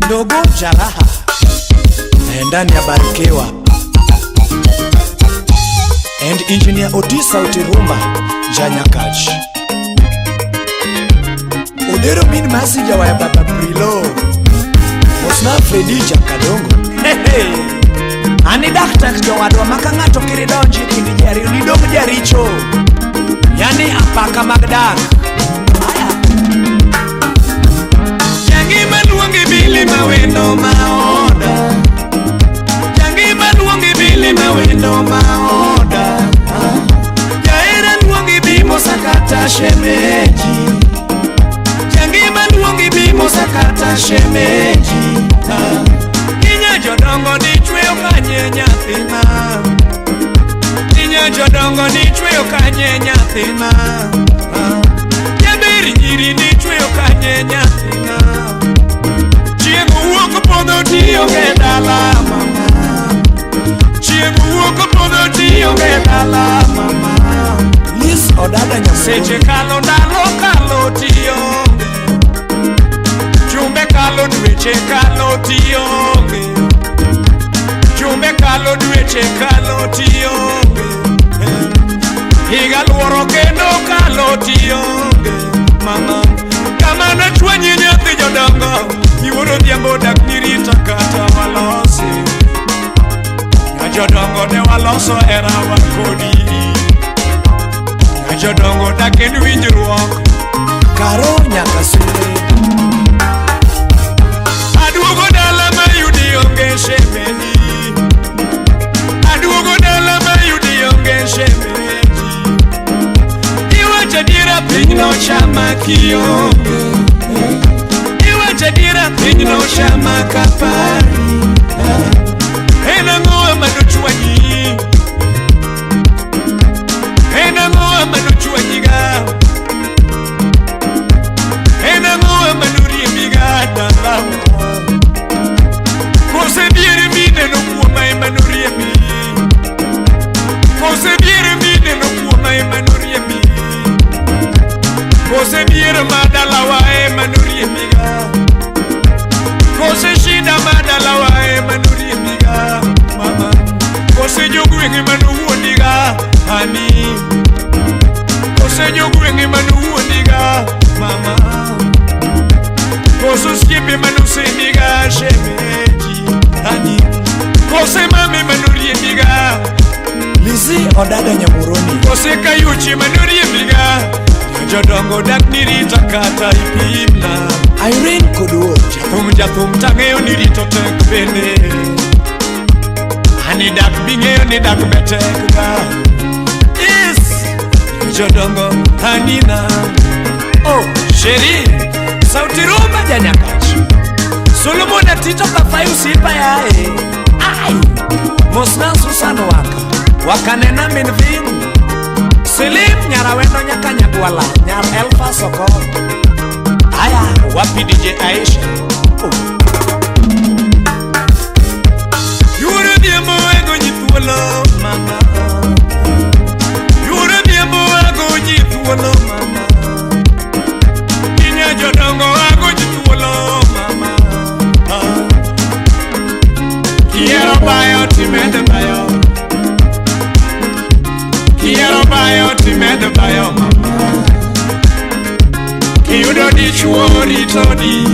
Ndogo Jaraha ndani ya Barikiwa and Engineer Otis Sauti Rumba Janyakach Odero min masi jawaya Baba Prilo Mosna Fredi Jakadongo. Hey, hey. Ani dak tek jowadwa ma ka ng'ato kiri donji kind ji ariyo nidong' jaricho, yani apaka mag dak. Aya. Jangima luongi bili mawendo maoda, Jangima luongi bili mawendo maoda, Jaera luongi bimo sakata shemeji, Jangima luongi bimo sakata shemeji. Inya jodongo ni chweyo kanye nyathina, Inya jodongo ni chweyo kanye nyathina, Jaber nyiri ni chweyo kanye nyathina. Chieng' wuok podho tionge dala mama, Chieng' wuok podho tionge dala mama. Liz Odada Nyamuruni. Seche kalo ndalo kalo tionge, Jumbe kalo dweche kalo tionge, Jumbe kalo dweche kalo tionge, Higa luoro kendo kalo tionge mama. Kama nachwanyi nyathi jodongo, Iwuoro odhiambo dak nirita kata walosi. Nya jodongo ne waloso herawa kodi. Nya jodongo dak en winjruok. Karo Nyakasule. Aduogo dala mayudi onge shemeji, Aduogo dala mayudi onge shemeji. Iwacho adiera piny nochama kionge, Iwacho adiera piny nochama kapari. En ang'o manochwanyi? En ang'o manochwanyiga? En ang'o manoriembiga dalawa? Kose diere mineno kuoma ema noriembi? Kose diere mineno kuoma ema noriembi? Kose diere ma dalawa ema noriembiga? Kose shida ma dalawa ema noriembiga mama? Kose jogweng' ema nowuondiga ani? Kose jogweng' ema nowuondiga mama? Kose osiepe manosendiga shemeji ani? Kose mame manoriembiga? Lizzy Odada Nyamuruni. Kose kayuchi manoriembiga? Jodongo dak nirita kata ipimna. Irene Koduor. Jathum jathum tang'eyo ni rito tek bende. Ani dak bing'eyo ni dak be tek ga. Yes, jodongo anina. Oh, Sheri, Sauti Rumba Janyakach. Solomon Atito Kafai usipa yae. Ai. Mosna Susan Waka. Wakanena min vin. Selim Nyarawendo nyaka Nyagwala. Nyar Elfa Soko. Aya, wapi DJ Aisha? Oh. Yuro dhiambo ago nyi thuolo mama, Yuro dhiambo ago nyi thuolo mama, Inya jodongo ago nyi thuolo mama. Kiero bayo timed bayo, Kiero bayo timed bayo mama. Kiyudo dichuo ritodi,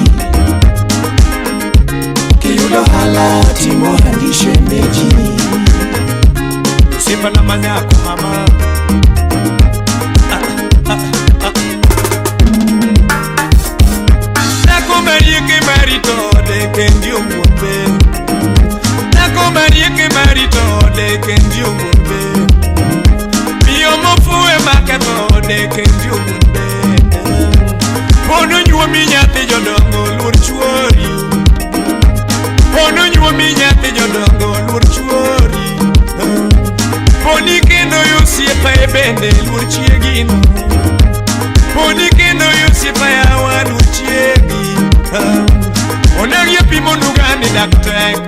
Kiyudo hala timo handi shemeji. Simba na manyako mama. Dhako marieke marito ode kendi owuon be. Dhako marieke marito ode kendi owuon be. Miyo mofuwe maketho ode kendi owuon be. Pono nyuomi nyathi jodongo luor chuori. Pono nyuomi nyathi jodongo luor chuori. Poni kendo osiepa e bende luor chiegino. Poni kendo osiepa yawa luor chiegi. Onagi pimo nuga ni dak tek.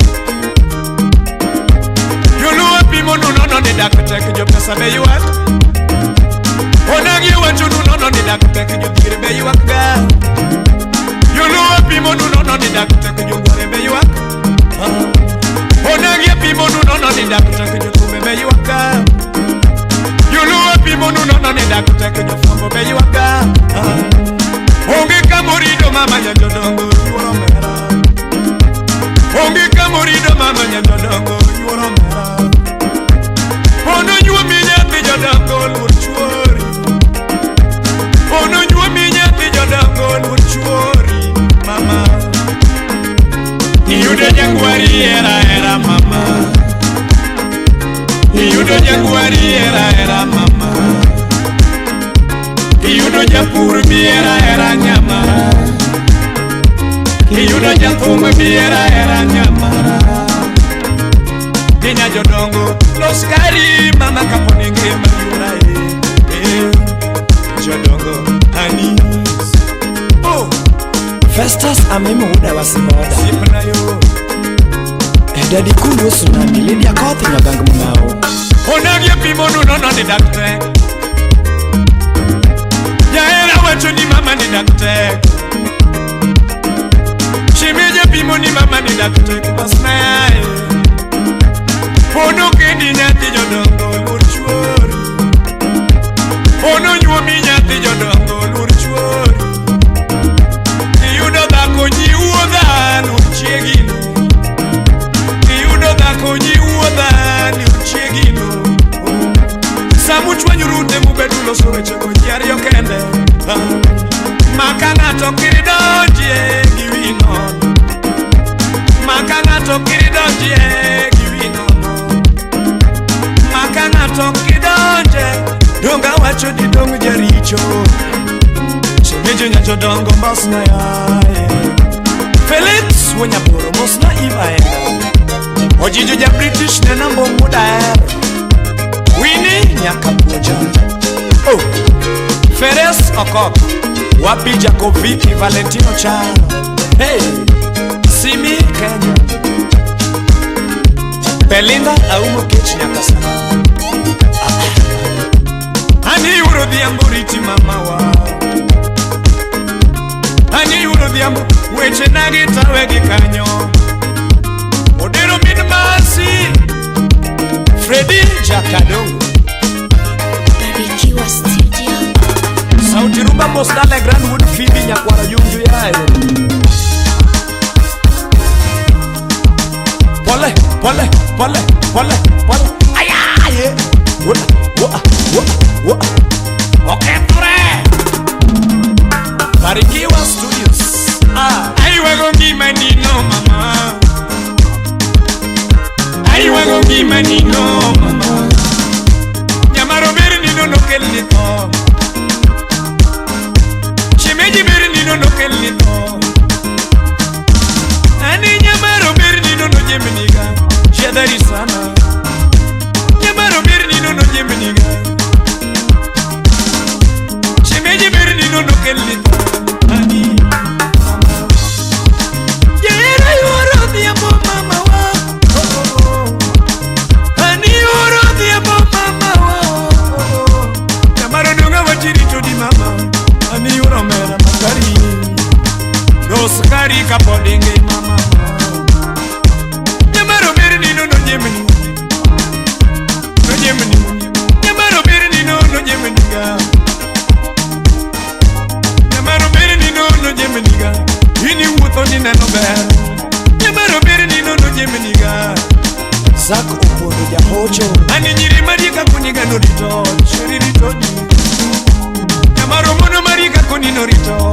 Joluo pimo nu nono ni dak tek jopesa be ywak. Onagi wacho nu nono ni dak tek jodhier be ywak ga. Joluo pimo nu nono ni dak tek jogware jodongo yuoro mera. Onge kamorido mama nya jodongo yuoro mera. Ono nyuomi nyathi jodongo luor chuori. Ono nyuomi nyathi jodongo luor chuori mama. Iyudo jagwari era era mama. Iyudo jagwari era era mama. Iyudo japur biera era nyama. Iyudo jathum biera era nyama. Dinya jodongo los kari mama kaponi ngima yura e. Jodongo anis. Oh, Festus Amimo wuda wasimoda. Sipna yo. Daddy Cool Tsunami Lydia Koth nyagang mung'ao. Onagie pimo nunono ni daktek. Jahera wacho ni mama ni daktek. Shemeje pimo ni mama ni daktek basnae. Pono kendi nyathi jodongo luor chuori. Pono nyuomi nyathi jodongo luor chuori. Iyudo dhako ji wuodha luor chiegino. Iyudo dhako ji wuodha luor chiegino. Samuchwanyo rute mubedu loso wechego ji ariyo kende. Maka ng'ato kir donjie gi wi nono. Maka ng'ato kir donjie gi wi nono. Maka ng'ato kidonje donga wacho ni dong jaricho. Shemeji nya jodongo mosna yaye. Felix Wonyaboro mosna Eva Enda. Ojijo ja British ne nambo mudaer. Winnie Nyakapuoja. Oh, Feres Okok. Wapi Jacob Vicky Valentino Charo. Hey, Simi Kenya. Belinda Aumo Kech Nyakasana. Ani uro dhiambo riti mama wa. Ani uro dhiambo weche nagi tawe gi kanyo. Odero min masi. Freddy Jakadongo. Barikiwa Studio. Sauti Rumba Mosdale Grandwood Phoebe Nyakwara Junju yae. Pole pole pole pole pole. Aya ye. Wa wa wa wa. Okethre. Barikiwa Studios. Ah, aiwago ngima nino mama. Aiwago ngima nino mama. Nyamaro ber nino nokel ni tho. Shemeji ber nino nokel ni tho. Ani nyamaro ber nino no jemniga. Shedhari sana. Nyamaro ber nino no jemniga. Shemeji ber nino nokel ni tho. Ani mama. Jera yuoro dhiambo mama wa. Oh, oh, oh. Ani yuoro dhiambo mama wa. Oh, oh, oh. Nyamaro donga wachirito di mama. Ani yuoro mera makari. Los kari kapod ingima mama. Nyamaro ber nino no jemni. No jemni. Nyamaro ber nino no jemni ga. Nyamaro ber nino no jemni ga. Ini wuotho ni neno ber. Nyamaro ber nino no jemni ga. Zak Opondo Jahocho. Ani nyiri marieka kuniga norito, sheri ritoni. Nyamaro mono marieka kuni norito,